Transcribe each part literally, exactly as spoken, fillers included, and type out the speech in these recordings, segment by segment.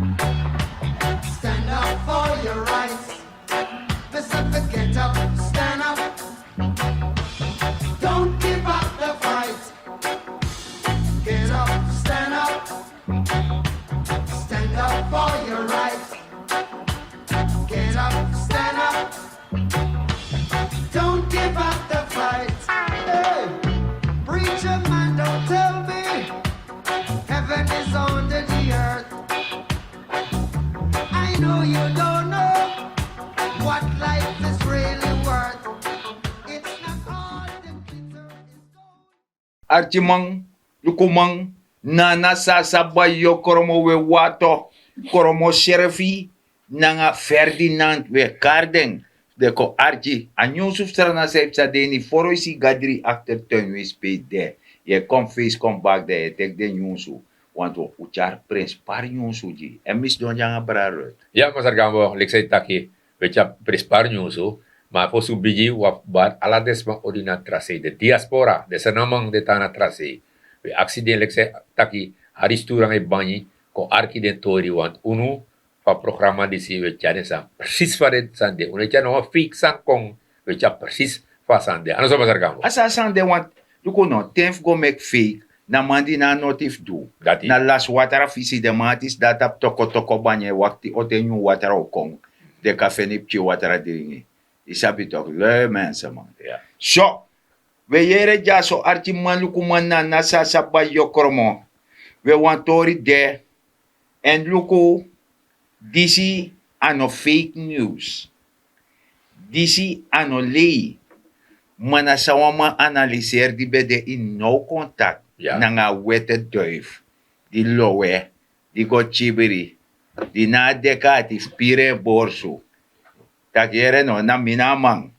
Stand up for your rights. Listen to Get Up, Stand Up. Don't give up the fight. Get up, stand up. Stand up for your rights. Get up, stand up. Don't give up the fight. Hey, preacher man, don't tell me heaven is under the earth. I know you don't know what life is really worth. It's not all the glitter is gold. Arkiman, lukuman, nana sasa bai yu kromo we wato, kromo srefi, nanga Ferdinand we kari den, den kon arki a nyunsu fu Sranan san yu psa de ini foro yu si gadri akter tuin wins pe yu de. Yu e kon feisi kon baka dan yu e teki den nyunsu. Wantu un tyari prenspari nyunsu gi en mi sidon gi nanga brada Ruth. Ya masra Gambo, leki san yu taki, wi e tyari prenspari nyunsu. Ma fosi un bigin wi abi bari ala den sma o di na tra sei, den diaspora, den sanaman di e tan na tra sei. Wi e aksi den leki san yu taki, hari sturu nanga yu banyi, kon arki den tori wantu unu fu a programa disi wi e tyari den sani presis fa den sani de. Un no e tyari no wan feiki sani kon, wi e tyari presis fa a sani de. A no so masra Gambo? A so a sani de wantu luku no, ten fu go meki feiki, na man di no abi noti fu du. Na lasi watra fisi den man ati sidon na tapu toko toko banyi e wakti ote nyun watra o kon. Den kan feni pikin watra dringi. Yu sabi toki leu menseman. So, wi e yere dyaso arkiman, lukuman, nana sasa bai yu kromo. Wi e wan tori de. Èn luku, disi a no fake news. Disi a no lei. Ma na san wan man analiseri di ben de ini now kontak nanga a wete duif, di lowe, di go kibri, di no abi deki ati fu piri en borsu. Taki yere no, na mi na a man.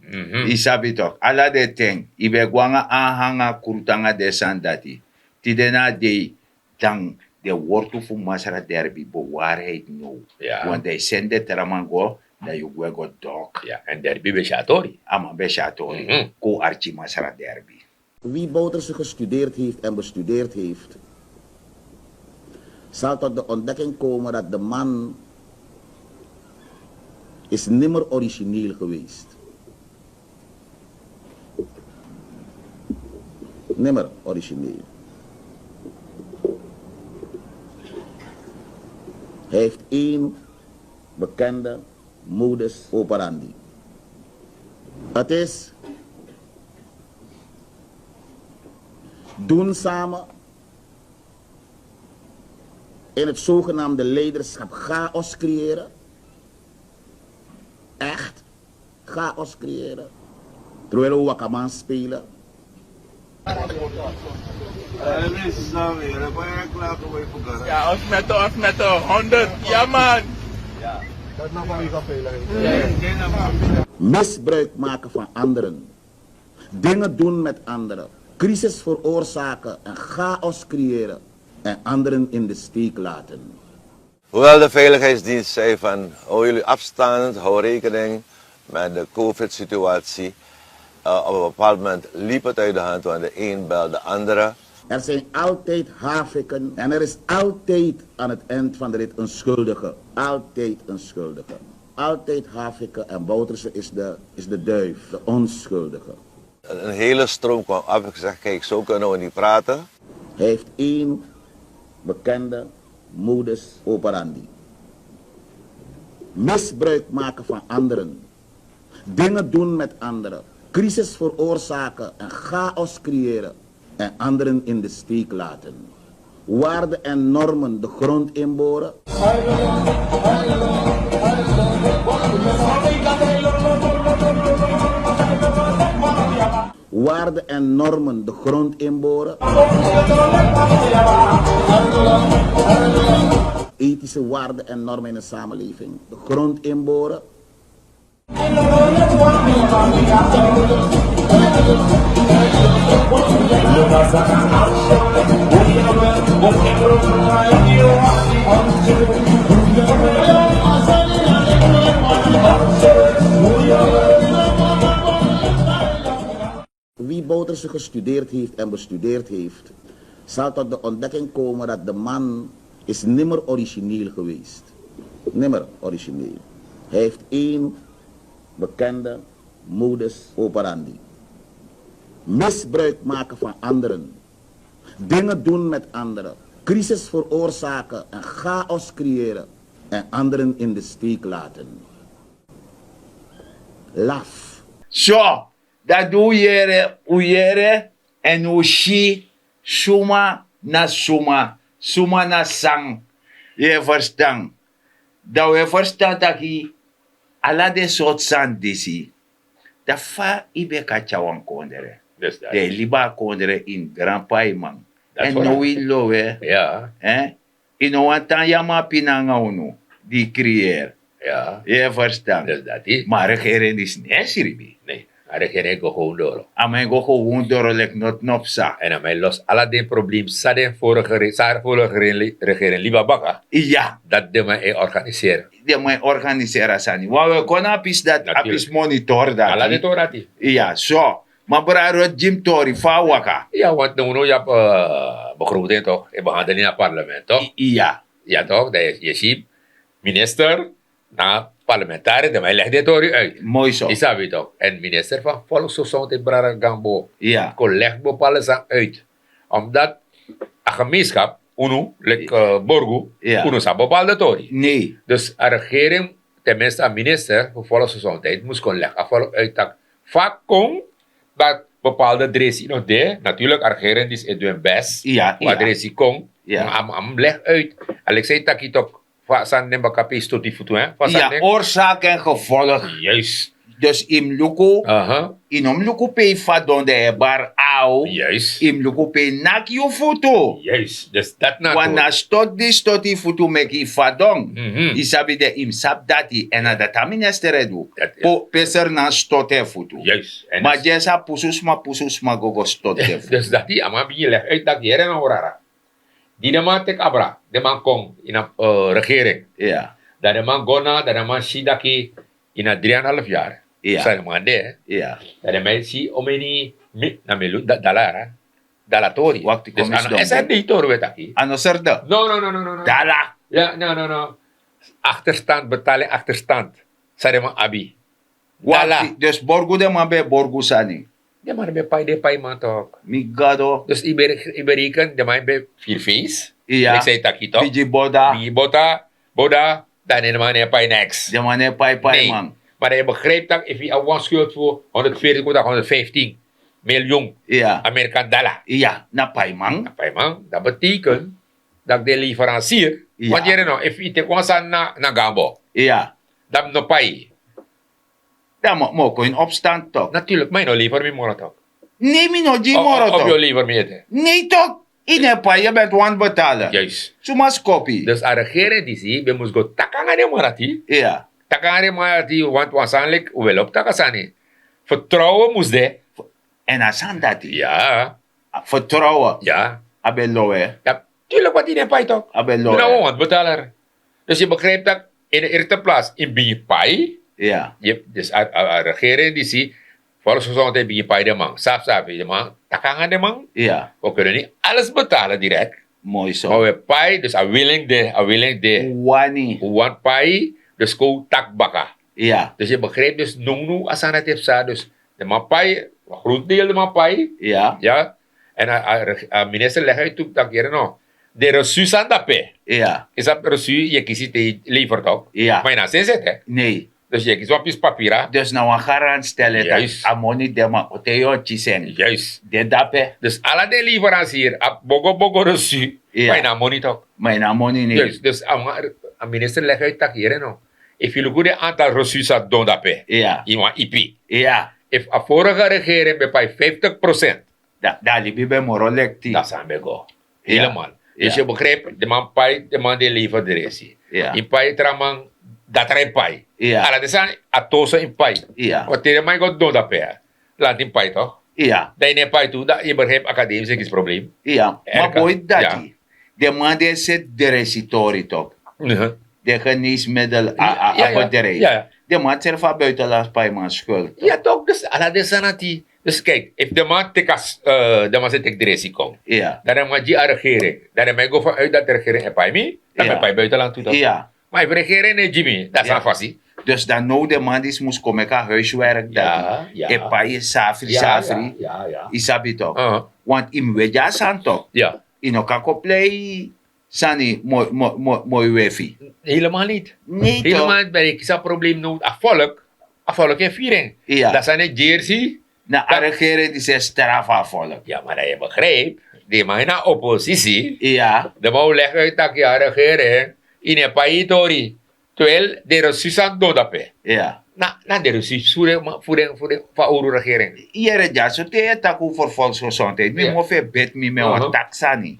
Yu sabi toki ala den ten yu ben go nanga anhanga krutu nanga den sani dati. Tide na a dei, dan den wortu fu masra Derbi bo waarheid now. Want dan yu seni den tra man go, dan yu gwe go dok. Ya, èn Derbi ben si a tori. A man ben si a tori. Kon arki masra Derbi. Wie Bouterse gestudeerd heeft en bestudeerd heeft, zal tot de ontdekking komen dat de man is nimmer origineel geweest. Nimmer origineel. Hij heeft één bekende modus operandi. Het is doen samen in het zogenaamde leiderschap chaos creëren. Echt chaos creëren. Terwijl we wakaman spelen. Ja, ons met de, ons met de honderd. Ja, man. Misbruik maken van anderen. Dingen doen met anderen. Crisis veroorzaken en chaos creëren. En anderen in de steek laten. Hoewel de veiligheidsdienst zei van: hou jullie afstand, hou rekening met de covid-situatie. Eh, op een bepaald moment liep het uit de hand, want de een belde de andere. Er zijn altijd haviken en er is altijd aan het eind van de rit een schuldige. Altijd een schuldige. Altijd haviken en Bouterse is de, is de duif, de onschuldige. Een, een hele stroom kwam af. Ik zeg: kijk, zo kunnen we niet praten. Hij heeft één bekende modus operandi. Misbruik maken van anderen. Dingen doen met anderen. Crisis veroorzaken en chaos creëren. En anderen in de steek laten. Waarden en normen de grond inboren. Waarden en normen de grond inboren. Ethische waarden en normen in een samenleving de grond inboren. Wie Bouterse gestudeerd heeft en bestudeerd heeft, zal tot de ontdekking komen dat de man Is nimmer origineel geweest. Nimmer origineel. Hij heeft één bekende modus operandi. Misbruik maken van anderen. Dingen doen met anderen. Crisis veroorzaken en chaos creëren. En anderen in de steek laten. Laf. So, dat doe yere, u yere, en u si, suma na suma, suma na san. Yu e verstan? Dan wi e verstan taki ala den sortu sani disi, dan fa yu ben kan tyari wan kondre? Den e libi a kondre ini granpaiman. Èn now yu lowe. Yu no wani tan yaman pina nanga unu di yu kriyeri. Yu e verstan? Ma a regering disi no e sribi. A regering e go gewoon doro. A man e go gewoon doro leki noti no psa. Èn a man e losi ala den problema san den vorige re- san a vorige re- regering libi na baka. Iya. Dati den man e organiseri. Den man e organiseri a sani wan wi e kon na a pisi dati a pisi monitor dati. Ala den tori dati. Iya so. Ma brada roti gi mi tori fa a waka. Iya want now no yu abi begroting tok e behandel ini a parlement tok. Iya. Iya tok dan yu e si minister na parlementaris dan man e legi den tori uit. Moi so. Yu sabi tok èn minister fan volksgezondheid brada gambo kon legi bepaalde sani uit. Omdat a gemeenskap unu leki borgu unu sabi bepaalde tori. Nee. Dus a regering ten minste a minister fu volksgezondheid mus kon legi a volk uit tak' fa kon dat bepaalde dresi no de. Natuurlik a regering disi e du en best fu a dresi kon. Ma a mus legi uit. A leki san yu taki tok fa a sani den baka pe yu stoti futu en fa a sani den. Oorzaak en gevolg. Juist. Dus yu mus luku. Yu no mus luku pe yu fadon dan yu e bari aw. Yu mus luku pe yu naki yu futu. Wan na stoti di stoti yu futu meki yu fadon. Yu sabi den yu mus sabi dati èn na dati a minister e du. Pe sernan stoti en futu. Ma dyesi a pusu sma pusu sma go go stoti den futu. Dus dati a man bigin legi uit daki yere na orara. Di den man teki abra den man kon ini a regering. Dan den man go na dan den man si daki ini a dri en half yari san den man de. Dan den man e si omeni mi na mi lutu dala yara. Dala tori. Wakti kon mi sidon. Srd tori we taki a no srd. No no no no no no. Dala. Ya no no no. Akterstand betali akterstand san den man abi. Dala. Dus borgu den man ben e borgu sani. Den man ben e pai den paiman tok. Mi gado. Dus yu ben reken den man ben e firi feis. Leki san yu taki tok. Bigi bota. Bigi bota. Boda dan den man no e pai neks. Den man no e pai paiman. Ma dan yu begrijpi tak' efu yu abi wan skuld fu honderdveertig go taki honderdvijftien miljoen amerikan dala. Iya na paiman. Na paiman dat beteken dat den leveransir want yere no efu yu teki wan sani na gambo. Iya. Dan mi no pai. Dan mi o kon ini opstand tok. Natuurlik ma yu no lever mi moro tok. Nei mi no gi yu moro tok. Nei tok. Yu no e pai yu ben tu wani betalen. Suma skopi? Dus a regering disi ben mus go taki nanga den man dati. Taki nanga den man dati want wan sani leki un ben lobi taki a sani. Fertrouwen mus de. Èn a sani dati ya. Fertrouwen ya. A ben lowe. Tulik wati yu no e pai tok. A ben lowe. Yu na wan wantbetaler. Dus yu begrijpi tak' in de eerste plaats yu bigin pai. Dus a regering disi volksgezondheid bigin pai den man safi safi den man taki nanga den man. We kunnen ni alles betalen direk. Moi so. Ma we pai dus a willing de a willing de. Wani wani pai. Dus kon taki baka. Dus yu begrijpi dus nownu a sani dati e psa dus den man pai. Wan groot deel den man pai. Ya. Èn a minister legi uit tu tak' yere no den resu sani dape. Yu sabi resu yu e kisi te yu lever tok. Ma yu na sensi ete. Nei. Dus yu e kisi wan pisi papira. Dus na wan garant stel e taki a moni de ma o te yu o kisi en. De dape. Dus ala den leveransir abi bogo bogo resu. Ma yu na a moni tok. Ma yu na a moni nei. Dus a minister legi uit tak' yere no efu yu luku den antal resu san don dape ini wan ipi. Efu a vorige regering ben pai vijftig prosent. Dan a libi ben moro lekti. Dan san ben go. Helemal. Dus yu begrijpi den man pai den man di e lever dresi. Yu pai tra man. Datra yu pai. Ala den sani a toso yu pai. Wan te den man yu go don dape lanti yu pai tok. Dan yu no e pai tu dan yu begrijpi akademis e kisi problem. Ma boi dati den man di e seti dresi tori tok. Den geneesmiddel a bedrijf. Den man seri fu a buitenlands paiman skuld. Ya tok dus ala den sani ati. Dus kijk, efu den man teki a den man se teki dresi kon, dan den man gi a regering, dan den man e go vanuit dati regering e pai mi, dan mi e pai buitenland tu. Dan ma efu regering no e gi mi, dan san fasi? Dus dan now den man disi mus kon meki a huiswerk dati, e pai yu safri safri. Yu sabi tok? Want yu mus wegi a sani tok. Yu no kan kon plei sani moi moi moi moi wefi. Helemaal niet. Nee toch? Helemaal niet. Ben ik sa probleem nodig a volk. A volk e firen. Dan sani e gersi. Na a regering disi e strafu a volk. Ya maar dan yu begrijp, di man ini a opposisi, ya, dan man o leg uit taki a regering ini e pai yu tori. Terwijl den resusi san don dape. Na den resusi fu den fu den fu den fu a owru regering. Yere dyaso te yu e taki over volksgezondheid mi mofi e beti mi mi e wan taki sani.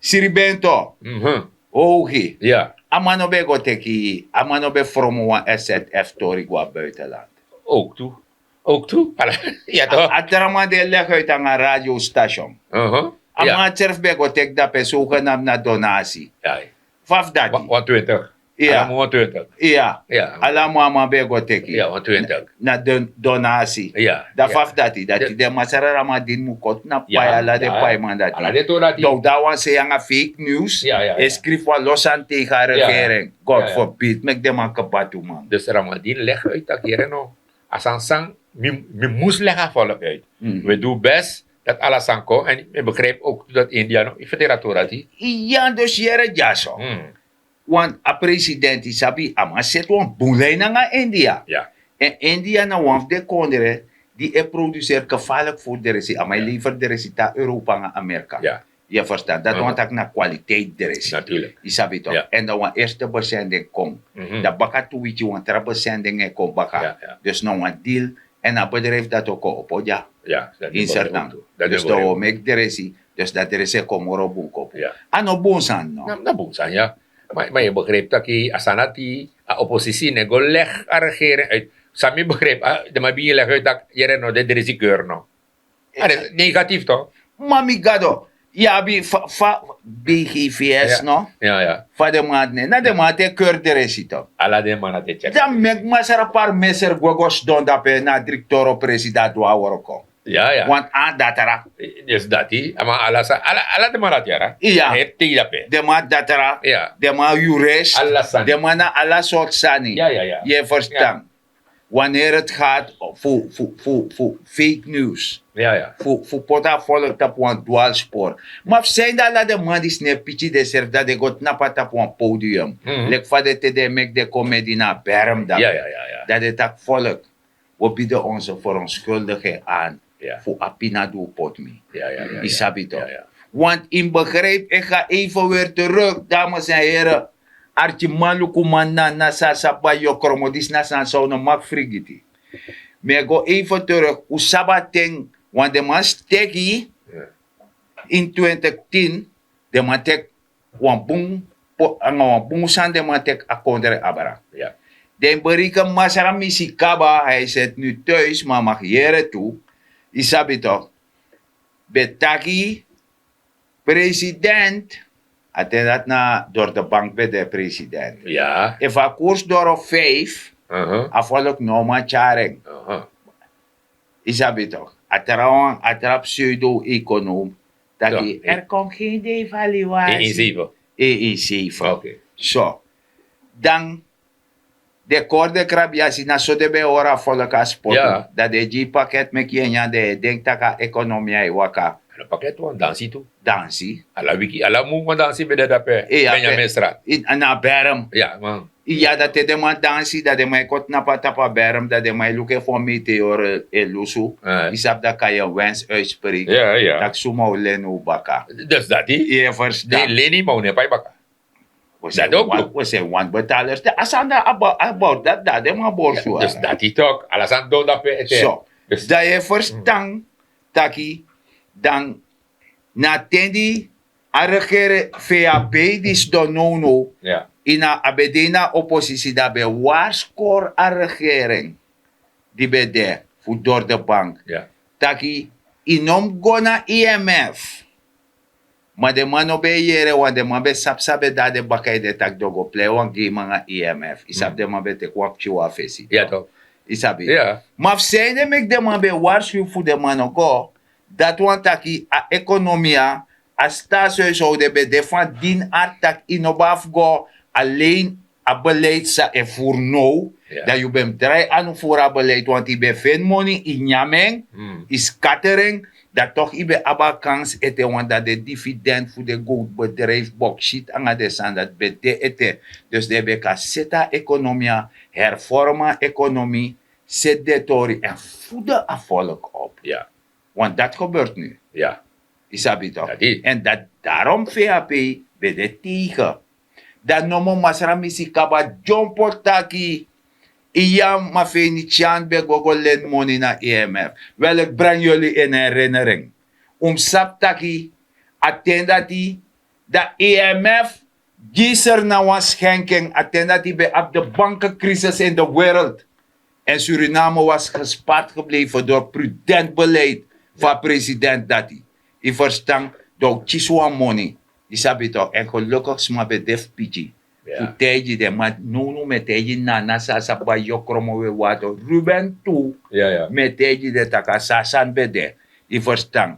Siribento, hogi. A man no ben go teki a man no ben fromo wan szf tori go na buitenland. Ook tu. Ook tu. A tra man di e legi uit nanga radio station. A man serfi ben go teki dape sogenam na donasi. Fa fu dati? Wan twintig. Iya. Ala mu a man ben go teki na donasi. Dan fa fu dati dati den masra ramadin mu koti na pai ala den paiman dati. Dowda wan sei nanga fake news e skrifi wan lo sani tegen a regering. God forbid meki den man kebatuman. Dus ramadin legi uit taki yere no, a sani san mi mus legi a volk uit. We du best dati ala sani kon èn mi begrijpi ouk tu dati india no yu feteri a tori dati. Iya dus yere dyaso. Want a presidenti sabi a man seti wan bun lei nanga india. Èn india na wan fu den kondre di e produseri kefalik furu dresi a man e leferi dresi te na europa nanga amerika. Yu e ferstan dati wani taki na kwaliteit dresi. Yu sabi tok? Èn dan wan erste besending kon, dan baka tu wiki wan tra besending e kon baka. Dus na wan dil. Èn a bedrijfi dati o kon opo dya. Ini sertan. Dus dan wi o meki dresi. Dus dati dresi e kon moro bun kopu. A no bun sani no? Na bun sani ya. Ma yu begrijpi taki a sani dati a oposisi no e go legi a regering uit. San mi begrijpi den man bigin legi uit tak' yere no de dresi keur no. Negatief tok? Ma mi gado, yu abi fa fa bigifiyes no? Fa den man dati ne na den man dati e keur dresi tok? Ala den man dati e tyari. Dan meki masra parmeser gwe go sidon dape na a driktoro presi dati du a worko. Want a datra. Desi dati a man ala sani ala den man dati yara. Iya. Heri tei dape. Den man datra. Den man yuris. Den man na ala sortu sani. Yu e ferstan? Waneri ti gati fu fu fu fu fake news. Fu fu poti a volk tapu wan dwalspor. Ma fu san ede ala den man disi no e piki denserfi dan den go tnapu a tapu wan podium leki fa den te den e meki den komedi na a berm dati. Dan den taki volk, wi bidi onse feronskuldigi en an fu a pina di wi poti mi. Yu sabi tok? Want yu mus begrijpi eki a even weri teruk dames en here. Arkiman lukuman na na san a sabi bai yokromo disi na sani san un no maki frigiti. Mi e go even teruk un sabi a ten. Wan den man steki ini twintig tin. Den man teki wan bun nanga wan bun sani den man teki a kondre abra. Den bereken masra misi kaba a e seti nu tuis ma a maki yere tu. Yu sabi tok? Ben taki president a ten dati na dori de bank ben de president. Efu a kurs doro vijf a volk no man tyari en. Yu sabi tok? A tra wan a tra pseudo ekonom taki er kon gen devaluasi. Een een zeven. So dan den kori den krabi yasi na so den ben e hori a folku a spotu. Dan den e gi yu paket meki yu e nyan den e denki tak' a ekonomia e waka. A no paket wan dansi tu. Dansi. Ala wiki ala mun wan dansi ben de dape. Benjamin strat. Na a berm. Ya dan te den man dansi dan den man e kon tnapu na tapu a berm dan den man e luku efu wan meteor e lusu. Yu sabi dan kan yu en wens uitspreki tak' suma o leni un baka. Dus dati yu e ferstan. Den leni ma un no e pai baka. We seni wan betalers te a sani dan a bor dati dan den man borsu. Dus dati tok ala sani don dape ete. So dan yu e ferstan taki dan na a ten di a regering vab di sidon nownow ini a ben de ini a oposisi dan ben warskori a regering di ben de fu dori de bank taki yu no mus go na imf. Ma den man no ben e yere wan den man ben sabi san ben de na den baka ede tak' den o go plei wan game nanga imf yu sabi den man ben teki wan pikin wan fesi. Yu sabi? Ma fu san ede meki den man ben e warski yu fu den man no go? Dati wani taki a ekonomia, a staatshuishowden ben de fan dini arti tak' yu no ben abi fu go alen. A beleid san e furu now, dan yu ben mus drai anu furu a beleid wantu yu ben feni moni, yu nyan en, yu skateri en. Dan toki yu ben abi a kansi ete wan dan den dividend fu den gowtu bedrijfu boksiti nanga den sani dati ben de ete. Dus den ben kan seti a ekonomia, herformi a ekonomi, seti den tori èn fudu a folk op. Want dati gebeurt nu. Yu sabi tok? Èn dati darom vap ben de tegen. Dan nomo masra misi kaba dyompo taki, iya, ma fenitian ben go go leni moni na imf. Wel iki brengi yuli ini herinnering. Un mus sabi taki a ten dati, dan imf gi serna wan skenking a ten dati ben abi de bankekrisis in de wereld. Èn suriname was gespart gebleven dori prudent beleid fu a president dati. Yu ferstan? Dan un kisi wan moni. Yu sabi tok? Èn gelukigi sma ben de fu piki fu taigi den ma nownow mi e taigi nana san a sa bai yokromo we wato ruben tu. Mi e taigi den tak' a so a sani ben de. Yu ferstan?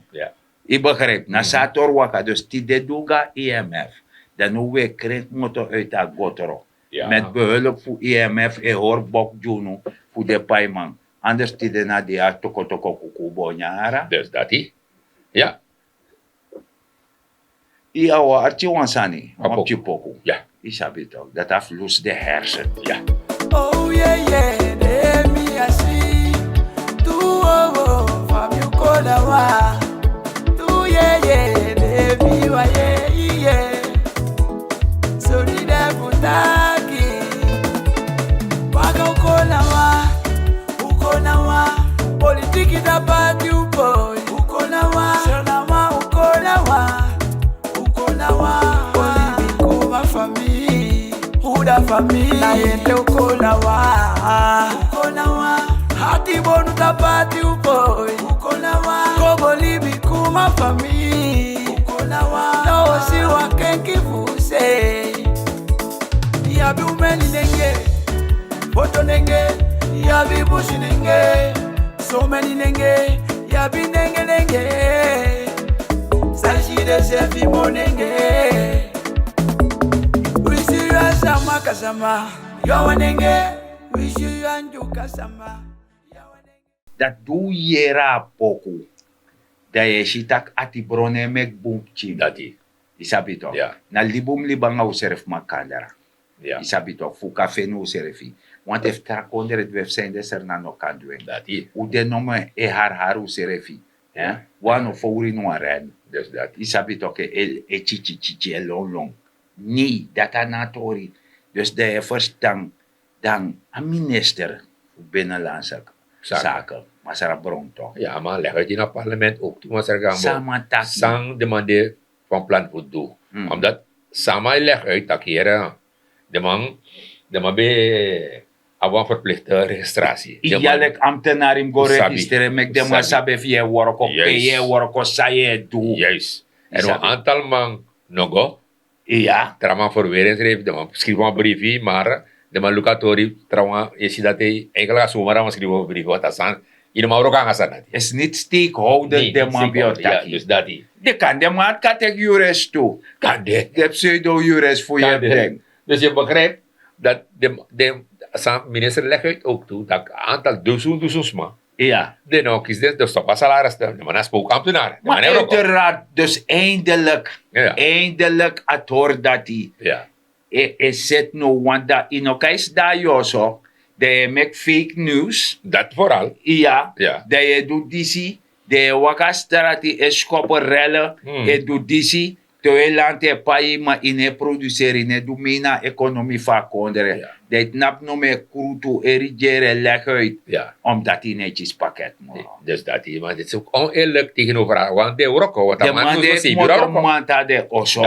Yu begripi na so a tori waka dus tide du un go na imf. Dan now un e kren kmoto uiti a gotro. Meti behulp fu imf e hori bok gi unu fu den paiman. Anders tide na di a tokotoko kuku bo nyara. Dus dati. Ya. Yu a wan arti wan sani wan pikin poku. Yu sabi tok dati a fu lusu den hersen. Oh yeah yeah, de mi a si. Tu oh oh, fa mi u kola wa. Tu yeah yeah, de mi wa yeah yeah. Sori de fu taki. Waka u kola wa. U kola wa. Politiki da pati u poi. U kola wa. Sona wa u kola wa. U kola wa. Olibi kuma fa mi. Uda fa mi. Na yete u kola wa. U kola wa. Hati bonu da pati u poi. U kola wa. Kobo libi kuma fa mi. U kola wa. Na osi wa kenki fu se. Yabi umeni nenge. Foto nenge. Yabi busi nenge. So many nenge. Yabi nenge nenge. Sashi de sefi mo nenge. Wisi yu a sama kasama. Yawa nenge. Wisi yu a ndu kasama. Dati di un yere a poku, dan yu e si tak' ati bron no e meki bun pikin. Dati. Yu sabi tok? Na libi un mus libi nanga unsrefi makandra. Yu sabi tok? Fu un kan feni unsrefi. Wanten fu tra kondre dwe fu san ede seri na no kan du en. Un de nomo e harihari unsrefi. Wan no fowru ini wan ren. Yu sabi tok? E tyityi tyityi e lonlon. Nei, dati a na a tori. Dus dan yu e ferstan. Dan a minister fu binnenlandse sake, masra bronto. Ya a man legi uit ini a parlement ouk tu masra gambo. San a man taki? San de man de van plan fu du? Omdat san a man e legi uit taki here, de man de man ben abi wan verplikte registrasi. Ya leki ambtenari mus go registreer meki de man sabi efu yu e worko pe yu e worko san yu e du. Èn wan antal man no go. Iya. Traman ferweri en srefi den man skrifi wan brifi mar den man luku a tori trawan e si dati eigenlik a sumara man skrifi wan brifi wanta san. Yu no man wroko nanga san dati. Is niti steek howden den man ben o taki dus dati. Den kan den man ati kan teki yures tu kan den pseudo yures fu yu e ben. Dus yu begrijp dat den san minister legi uit ook tu dat a antal dusun dusun sma. Iya. Den no kisi den dus topa salaris den man na spook ambtenaar. Ma uiteraard dus eindelik eindelik a tori dati. E seti no wan dati yu no kan e sidon na yu oso. Dan yu e meki fake news. Dati foral. Iya. Dan yu e du disi. Dan yu e waka strati e skopu rele e du disi. Te un e lanti e pai ma yu no e produseri yu no e du mei na a ekonomi fu a kondre. Dan yu tnapu nomo e krutu e rigeri e legi uit. Omdati yu no e kisi paket moro. Dus dati man diti si oneerlik tegen over a wan di e wroko want a man di e wroko man tan den oso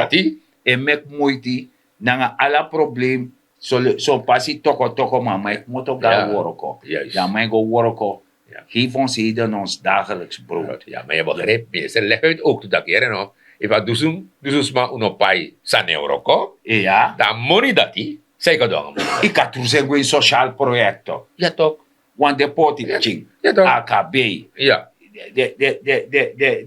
e meki muiti nanga ala problem. Son pasi tokotoko man man e kmoto go na wroko. Dan man e go wroko. Geef ons heden ons dagelijks brood. Ya ma yu begrijp minister legi uit ook tu daki here no. Efu a dusun dusun sma un no pai san na en wroko. Dan a moni dati san yu kan du nanga moni? Yu kan trusu en go ini sosial proyekto. Ya tok. Wan de poti pikin. A kabei.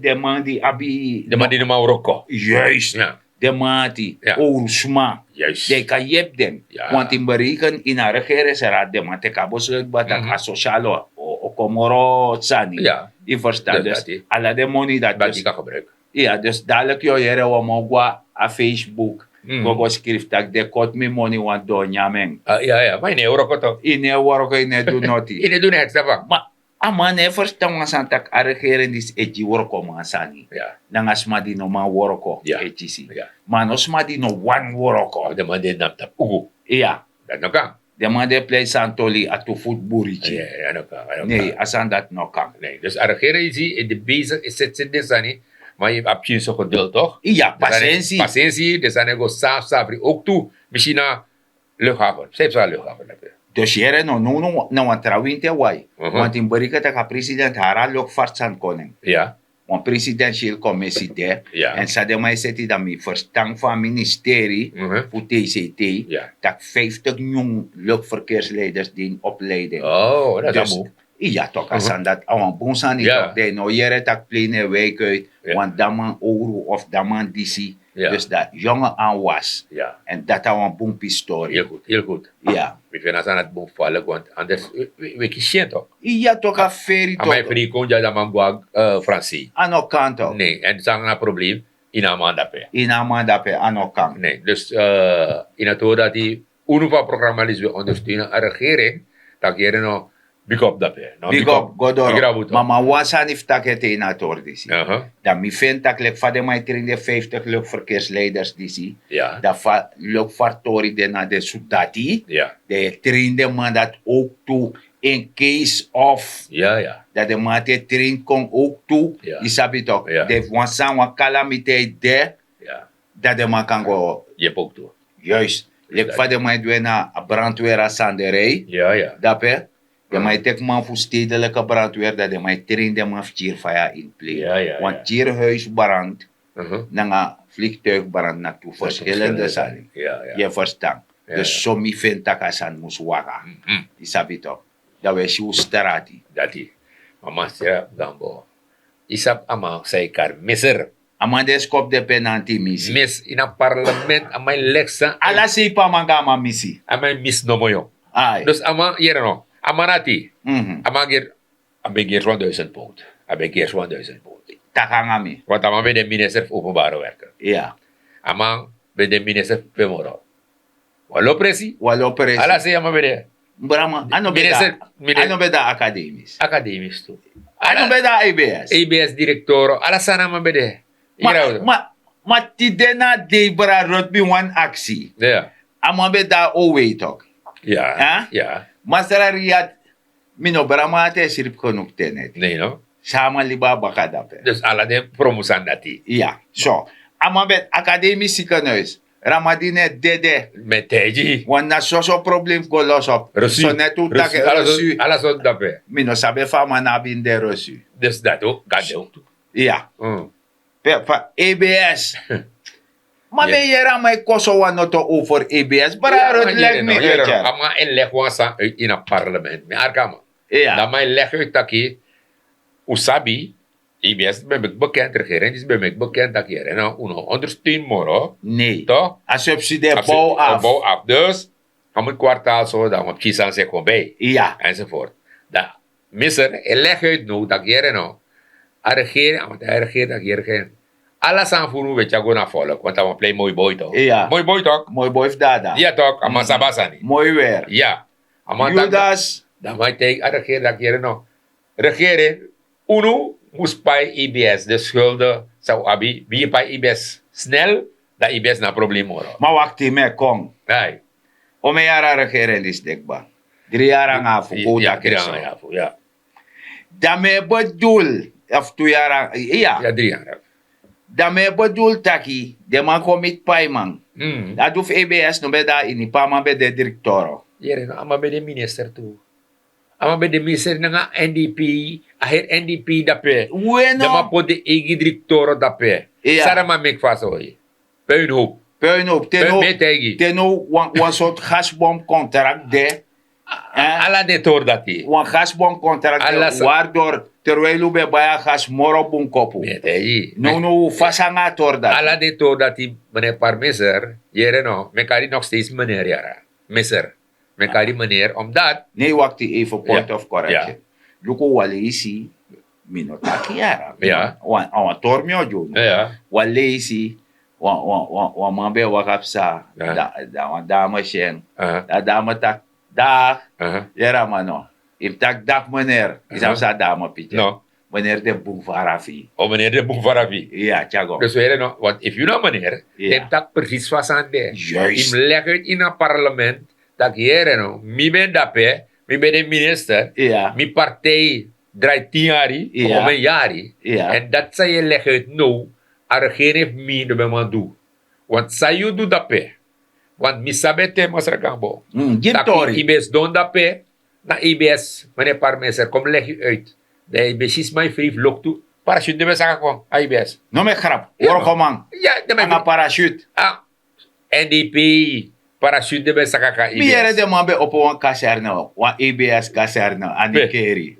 Den man di abi den man di no man wroko. Juist. Den man ati owrusma. Den kan yepi den. Want in bereken in a regeresera den man teki a besluit bata a sosial o kon moro sani. Yu ferstan dus ala den moni dati dus. Iya dus dalik yu o yere wan man o go na a facebook go go skrifi tak' den koti mi moni wan don nyamen. Ma yu no e wroko tok. Yu no e wroko yu no e du noti. Yu no e du noti. Ma a man no e ferstan wan sani tak' a regering disi e gi wrokoman sani nanga sma di no man wroko e kisi. Ma a no sma di no wani wroko. Den man di e namtap ugu. Iya. Dati no kan. Den man di e plei santoli a tu futu buriti. Nei a sani dati no kan. Dus a regering disi e de besigi e seti seti den sani. Ma yu abi pikin so geduldi tok? Iya pasensi. Pasensi den sani e go safsafri ouk tu. Misina. Luchthaven sai psa luchthaven dape. Dus yere no no no na wan tra winti e wai. Want in berike tak' a president hari a luchtvaart sani koning. Wan presidentieel commissie de. En san den man e seti dan mi ferstan fu a ministeri fu tct tak' vijftig nyun luchtverkeersleiders di in opleiding. Iya tok a sani dati a wan bun sani tok den no yere tak' plein e wijk uit. Want dan man owru of dan man disi. Dus dan yonge an was. En dati a wan bun pistori. Heel goed. Mi feni a sani dati bun falik want anders we kisi en tok. Iya tok a feri tok. A man e fri kon dya dan man go na fransi. A no kan tok. Ne en san na problem. Ini a man dape. Ini a man dape a no kan. Ne dus ini a tori dati unu fu a programa disi we ondersteun a regering. Tak' yere no. Bikop dape. Bikop go doro. Ma man wan sani fu taki ete ini a tori disi. Dan mi feni tak' leki fa den man e trein den vijftig luktverkeersleiders disi. Dan fa lukfartori de na den sudati. Den e trein den man dati owk tu. In case of dan den man ati e trein kon owk tu. Yu sabi toki den fu wan sani wan kalamiteiti de. Dan den man kan go. Yepi owk tu. Juist. Leki fa den man e du en na a brandwera sanderei. Dape den man e teki man fu stedelike brandwera dan den man e trein den man fu kiri faya ini plei. Wan kiri huisbrand nanga vliegtuigbrand na tu verschillende sani. Yu e ferstan? Dus so mi feni tak' a sani mus waka. Yu sabi toki? Dan wi e si un strati. Dati. Mama sera gambo. Yu sabi a man san yu kari miser. A man di e skopu den penanti misi. Misi ini a parlement a man e leki san. Ala seipu a man go a man misi. A man e misi nomo yu. Dus a man yere no a man na ati. A man geri a ben gersi wan duisend pound. A ben gersi wan duisend pound. Taki nanga mi. Want a man ben de minister fu openbare werken. A man ben de minister fu pemoro. Walo presi. Walo presi. Ala sei a man ben de. Brama a no ben de. A no ben de akademis. Akademis tu. A no ben de abs. Abs direktoro ala sani a man ben de. Ma ma tide na a dei bra rot bin wani aksi. A man ben de a owei toki. Masra riyad. Mi no brama ati e sripi konuku teneti. San a man libi a baka dape. Dus ala den promu sani dati. Iya so a man ben akademi sikenuis. Ramadini e dede. Mi e taigi yu. Wan na soso problem fu go losi op. Sonet un taki. Ala soti dape. Mi no sabi efu a man no abi ini den rosi. Dus dati o kan de owktu. Iya. Pe fa abs. Ma mi e yere a man e kon so wan noto over abs brada roti leki mi. A man e legi wan sani uit ini a parlement mi arki a man. Dan a man e legi uit taki un sabi. Abs ben meki bekend regering disi ben meki bekend taki yere no un no ondersteun moro. Nei tok a subsidi e bow af. Dus a mus kwartaal so dan wan pikin sani se kon bij. Enzovoort. Dan mister e legi uit no taki yere no. A regering a mus a regering taki yere gen. Ala sani fu unu we tyari go na volk want a wan plei moi boy tok. Moi boy tok. Moi boy fu dada. Iya tok a man sabi a sani. Moi wer. Iya. A man taki dan a man e taigi a regering taki yere no. Regering unu mus pai abs de skulde san un abi wi pai abs snel. Dan abs na problem moro. Ma wakti mi e kon. Omeni yari a regering disi de kba? Dri yari nanga afu kon un taki en so. Dan mi e bedul efu tu yari nanga iya. Dan mi e bedul taki den man kon miti paiman. A du fu abs no ben de na ini pe a man ben de direktoro. Yere no a man ben de minister tu. A man ben de minister nanga ndp. A heri ndp dape. Den man poti den eigi direktoro dape. San den man meki fu a soi? Puinhoop. Puinhoop te now wan sortu gasbomkontrak de. Ala den tori dati. Wan gasbon kontrakti. Ala sa- wari dori. Terwijli un ben bai a gas moro bun kopu. Mi e taigi. Nownow un fasi nanga a tori dati. Ala den tori dati, meneer Parmeser, yere no, mi e kari nog steeds meneer yara. Meser. Mi e kari meneer omdat. Nee, wakti even, point of correction. Luku, wan leisi mi no taki yara. Wan tori mi o gi unu. Wan leisi wan man ben e waka psa. Dan wan dame si en. Dan dame taki dag. Yere a man no. Yu mus taki dag meneer, yu sabi san a dame piki. Meneer de bun farafi. O meneer de bun farafi. Ya, tyago. Dus we yere no, want efu yu na meneer, den mus taki precies fa a sani de. Yu mus legi uit ini a parlement. Taki yere no, mi ben dape, mi ben de minister. Mi partij drai tin yari, omen yari. En dati san yu e legi uit now, a regering fu mi no ben man du. Want san yu du dape, want mi sabi en te, masra Gambo. Taki yu ben sidon dape na I B S, meneer Parmeser, kon mi legi yu uit. Dan yu ben si sma e fri fu loktu, parachute den ben saka kon a I B S. No meki grap. Wrokoman. Ya, den ben nanga parachute. N D P, parachute den ben saka kon a I B S. Mi yere den man ben opo wan kaserne, wan I B S kaserne, a Nikeri.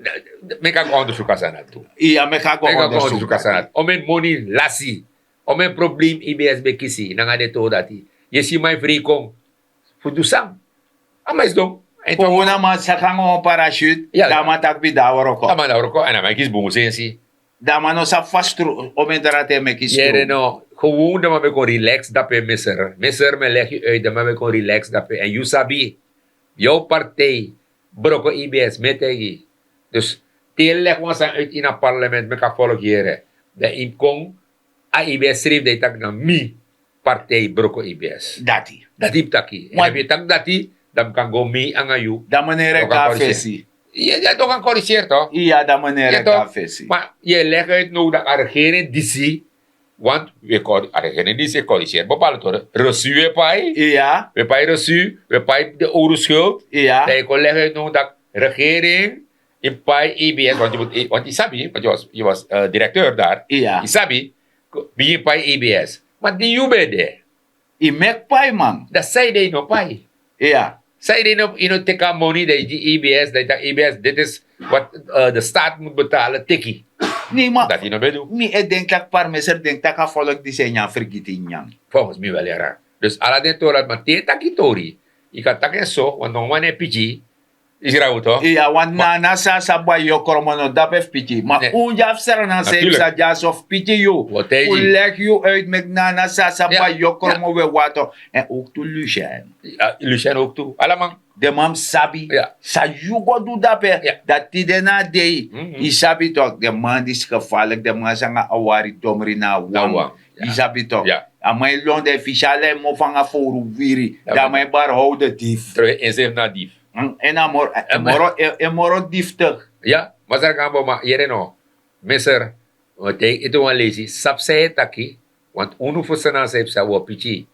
Meki a go ondersuku a sani dati tu. Iya, meki a go ondersuku a sani dati. Omen moni lasi. Omen problem I B S ben kisi nanga den tori dati. Yu e si man e fri kon fu du san? A man e sidon. Kon wan man saka nanga wan parachute, dan a man taki mi de a wroko. A man de a wroko, èn a man e kisi bun sensi. Dan a man no sabi fa stru, omen dra te meki stru. Yere no, gewoon den man ben kon relax dape, meneer. Meneer, mi e legi yu uit, den man ben kon relax dape. Èn yu sabi, yu partij broko I B S, mi e taigi. Dus te yu legi wan sani uit ini a parlement, meki a volk yere. Dan yu kon a I B S srefi, dan yu taki na mi partij broko I B S. Dati. Dati yu mus taki. Èn efu yu taki dati, dan mi kan go mi nanga yu. Dan meneer e go a fesi. Ya, ya, dan kan corrigeer toch? Iya, dan meneer e go a fesi. Ma yu e legi uit now dati a regering disi, want we kor-, a regering disi e corrigeer bepaalde tori. Reçu we pai. Iya. We pai reçu, we pai de owru schuld. Iya. Dan yu kon legi uit now dati regering yu pai I B S, want yu mus, want yu sabi, want yu was, yu was, eh, directeur daar. Iya. Yu sabi, bigin pai I B S. Ma di yu ben de, yu meki pai, man. Dan sanede yu no pai? Iya. Sanede yu no, yu no teki a moni dan yu gi I B S, dan yu taki I B S, dit is wat, eh, de staat moet betalen, teki. Nee, ma dati yu no ben du. Mi e denki taki parmeser denki taki a volk disi e nyan fergiti nyan. Volgens mi wel, yara. Dus ala den tori dati, ma te yu e taki tori, yu kan taki en so, want no man e piki. Yu si rawu toch? Iya, want nana san a sa bai yokromo no dape fu piki. Ma un di abi Sranan san yu psa dyaso fu piki yu. Un legi yu uit, meki nana san a sa bai yokromo we wato. Èn ook tu Lucien. Lucien ook tu. Ala man. Den man mus sabi. San yu go du dape. Dan tide na a dei. Yu sabi toch, den man disi gevaarlijk, den man sanga a wari domri na a wan. Yu sabi toch. A man e lon den fisi ala en mofo nanga fowru wiri. Dan a man e bari how de dif. Èn a moro, e moro diftig. Ya, masra Gambo, ma yere no. Meneer, un o taigi ete wan leisi, sabi san yu e taki, want unu fu Sranan san yu psa, un o piki.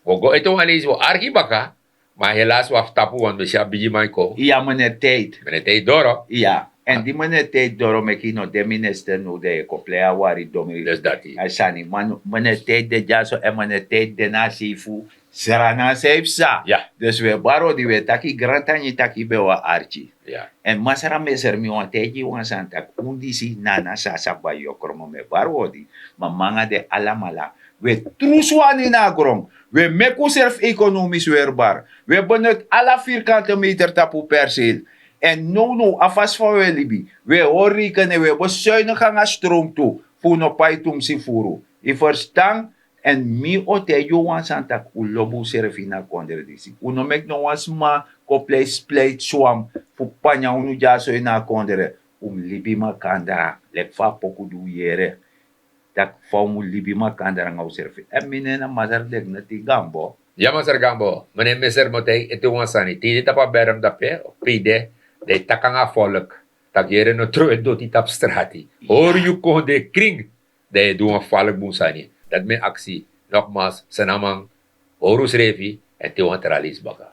Un o go ete wan leisi, un o arki baka, ma helaas un abi tapu, want mi si a bigiman e kon. Iya, meneer Tijd. Meneer Tijd doro. Iya, èn di meneer Tijd doro meki yu no de minister now, dan yu e kon plei a wari domri. Dus dati. A sani, ma meneer Tijd de dyaso, èn meneer Tijd de na a sei fu Sranan san yu psa. Ya. Dus we bari odi, we taki grantangi taki ben wan arki. Ya. Èn masra meneer, mi wani taigi yu wan sani taki un disi nana san a sa bai yokromo, mi e bari odi. Ma mi nanga den alamala, we trusu wan ini a gron. We meki unsrefi economisch weerbaar. We benut ala vierkante meter tapu perceel. Èn nownow a fasi fa we libi, we hori rekenen, we bezuinig nanga stroom tu, fu un no pai tumsi furu. Yu ferstan? Èn mi o taigi yu wan sani taki un lobi unsrefi ini a kondre disi. Un no meki no wan sma kon plei splijtswam fu panya unu dyaso ini a kondre. Un mus libi makandra, leki fa a poku du un yere. Taki fa un mus libi makandra nanga unsrefi. Èn mi nen na Masra Dignity Gambo. Ya, Masra Gambo, meneer Meser, mi o taigi ete wan sani. Te yu de tapu a berm dape, of pe yu de, dan yu taki nanga a volk. Taki yere, no trowe doti tapu strati. Hori yu kondre krin. Dan yu e du wan falek bun sani. Dati mi e aksi, nogmaals, Sranan, hori unsrefi, èn te wan tra leisi baka.